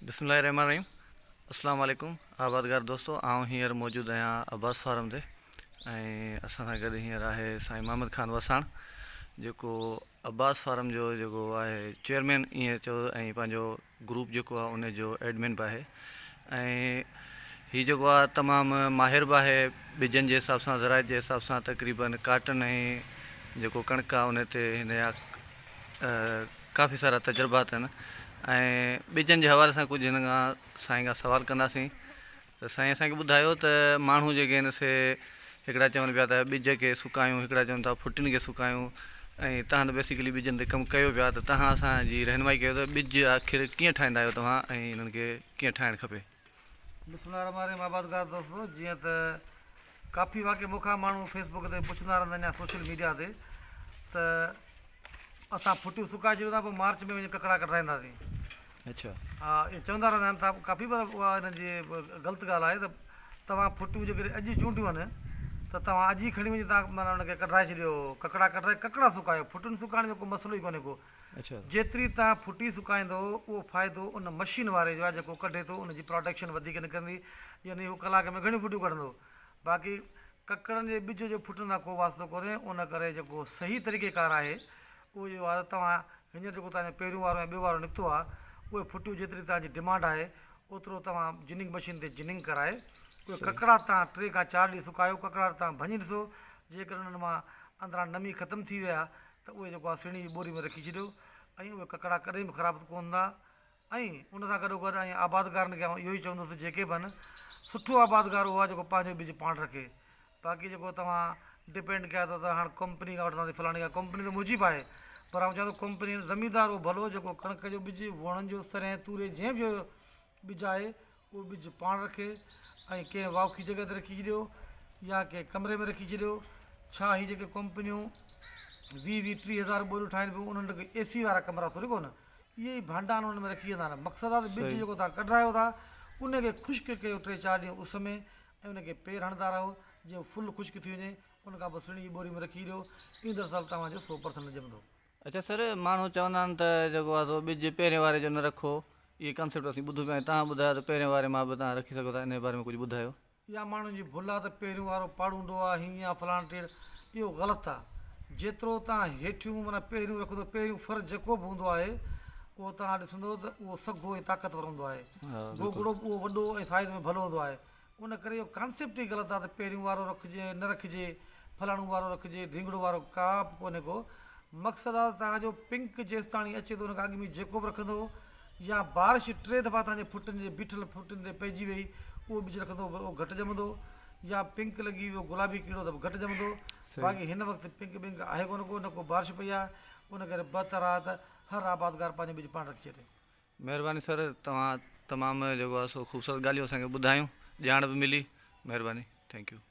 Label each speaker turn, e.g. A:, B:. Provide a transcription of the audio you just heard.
A: بسم الله الرحمن الرحيم اسلام عليڪم آبادگار دوستو آئون هينئر موجود آهيان عباس فارم تي ۽ اسان سان گڏ هينئر آهي سائين محمد خان وساڻ جيڪو عباس فارم جو جيڪو آهي چيئرمين ائين چئو ۽ پنهنجو گروپ جيڪو آهي ان جو ايڊمن به آهي ۽ هي جيڪو آهي تمام ماهر به آهي ٻجن جي حساب سان زراعت جي حساب سان تقريبن ڪاٽن ۽ جيڪو ڪڻڪ آهي ان تي هن جا ڪافي سارا تجربات آهن ۽ ٻجن جي حوالي سان ڪجهه هن کان سائين کان سوال ڪنداسين ته سائين اسان کي ٻڌايو ته ماڻهو جيڪي آهن سي هڪڙا چون پيا ته ٻج کي سڪايون هڪڙا چون ٿا ڦٽين کي سڪايون ۽ تهان ته بيسيڪلي ٻجن تي ڪم ڪيو پيا ته تهان اسان جي رهنمائي ڪيو ته ٻج آخر ڪيئن ٺاهيندا آهيو توهان ۽ انهن کي ڪيئن ٺاهڻ کپي.
B: بسم الله الرحمن الرحيم آبادگار دوستو جيئن ته ڪافي واقعي مون کان ماڻهو فيس بڪ تي پڇندا رهندا آهن يا سوشل ميڊيا تي ته اسان ڦٽيون سڪائي ڇڏيون ٿا پوء مارچ ۾ وڃي ڪڪڙا ڪڍرائينداسين
A: اڇا
B: ها اهي چوندا رهندا آهن ته ڪافي پر اها انهن جي غلط ڳالهه آهي ته توهان ڦٽيون جيڪڏهن اڄ چونڊيون آهن ته توهان اڄ ئي کڻي وڃي توهان معنيٰ ان کي ڪڍرائي ڇڏيو ڪڪڙا ڪڍرائي ڪڪڙا سڪايو ڦٽين سڪائڻ جو ڪو مسئلو ئي ڪونهي ڪو
A: اڇا
B: جيتري توهان ڦٽي سڪائيندو اهو فائدو ان مشين واري جو آهي جيڪو ڪڍي ٿو ان جي پراڊڪشن وڌيڪ نڪرندي يعني هو ڪلاڪ ۾ گهڻيون ڦٽيون ڪڍندو باقي ڪڪڙن جي ٻج جو ڦٽن سان ڪو واسطو ڪونهي ان ڪري جيڪو صحيح طريقي ڪار آهي اهو اهو آهي ته توهان هينئر جيڪو توهان جو پهريون وارو ۽ ٻيو وارو نڪتو آهي اهي ڦٽيون جيتري توهان جي ڊمانڊ آهي اوترو توهان جننگ مشين تي جننگ ڪرائي اهي ڪڪڙا توهان ٽي کان چار ڏينهن سڪايو ڪڪڙا توهان ڀڃي ڏسو جيڪڏهن انهن مان اندران نمي ختم ٿي ويا ته اهي جيڪو آهي سهڻي جي ٻوري ۾ رکي ڇڏيو ۽ اهي ڪڪڙا ڪڏهن به خراب ڪونه ٿيندا ۽ ان سان گڏو گڏ ۽ آبادگارن کي آئون اهو ئي چوندس جيڪي به آهن سٺو آبادگار اهو آهي جيڪو پنهنجو ٻج پاڻ رکي باقي جيڪو توهان ڊپينڊ ڪيا ٿا ته هاڻ ڪمپني کان وٺنداسين فلاڻي کان ڪمپني ته منهنجي به آهي پر آئون چوان ٿو ڪمپني زميندار اهو ڀلو جيڪو ڪڻڪ جو ٻج ووڻن جو سرهين توري جنهن به ٻج آهي اهو ٻج پاڻ رکي ۽ ڪنهن واکي جڳهه تي رکي ڇڏيو يا ڪنهن ڪمري ۾ رکي ڇڏيو. ڇا هي جيڪي ڪمپنيون ويهه ويهه 30 هزار ٻوريون ٺاهين پيون انهن وٽ ڪي اي سي وارا ڪمرا ٿوري ڪونه اهي ئي ڀانڊا آهن انهن ۾ رکي ويندا آهن. مقصد آهي ته ٻج جيڪو توهان ڪڍرايو ٿا ان کي خشڪ ڪيو ٽي چار ڏينهن اس ۾ ۽ ان کي پير هڻندا رهو جيئن فل خشڪ ٿي وڃي ان کان پوء سڻي جي ٻوري ۾ رکي ڏيو ايندڙ سال توهان جو سو پرسنٽ ڄمندو.
A: اڇا سر ماڻهو چوندا آهن ته جيڪو آهي سو ٻج پهرين واري جو نه رکو اهي ڪانسيپٽ اسين ٻڌون پيا ۽ توهان ٻڌايو ته پهرين واري مان به توهان رکي سگهو ٿا انهي باري ۾ ڪجهه ٻڌايو.
B: اها ماڻهن جي ڀل آهي ته پهريون وارو پاڙهوندو آهي هيئن آهي فلاڻ ٽيڙ اهو غلط آهي جيترو توهان هيٺيون معنيٰ پهريون رکندو پهريون ڦر جيڪو به هوندو آهي اهو توهان ڏسندو ته اهو سگهو ۽ طاقتور هوندو آهي گوگڙو به اهو وڏو ۽ سائيز ۾ ڀلو هوندو آهي ان ڪري اهو ڪانسيپٽ ئي غلط آهي ته پهريون وارو رکجي نه رکجي، فلاڻو وارو رکجي، ڍينگڙو وارو ڪا به ڪونهي ڪو مقصد آهي ته توهان جو پنڪ جيستاڻي اچي ٿو ان کان اڳ ۾ جيڪو به رکندو يا بارش ٽي دفعا توهان جي ڦٽن جي بيٺل ڦٽن تي پئجي وئي اهو ٻج رکندو به اهو گهٽ ڄمندو يا پنڪ لڳي ويو گلابي ڪيڙو ته به گهٽ ڄمندو باقي هن وقت پنڪ ٻنڪ آهي ڪونه ڪو نه ڪو بارش پئي آهي ان ڪري بهتر آهي ته هر آبادگار پنهنجو ٻج پاڻ رکي ڇڏي.
A: مهرباني سر توهان تمام جيڪو آهي سو خوبصورت ڳالهيون اسان کي ٻڌايون ڄاڻ به ملي مهرباني thank you.